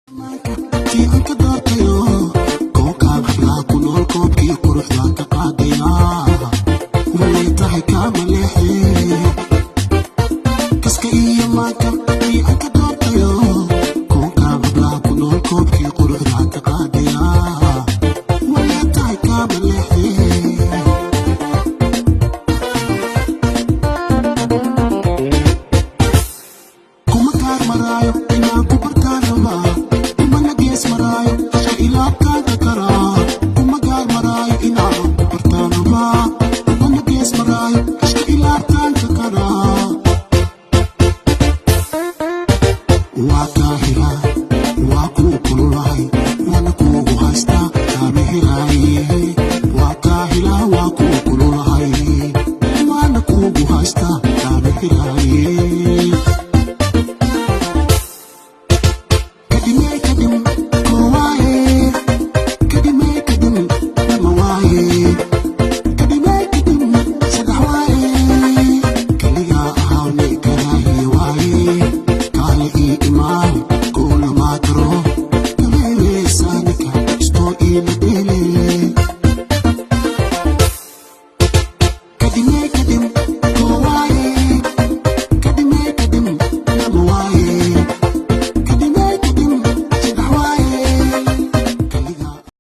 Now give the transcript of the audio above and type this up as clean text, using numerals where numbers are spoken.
Tii aan ka doortayo koonkaan hablaa ku nool, koobkii quruxda ka qaadaya, walay tahay kaama leexdee. Kaska iyo maanka tii aan ka doortayo, koonkaan hablaa ku nool, koobkii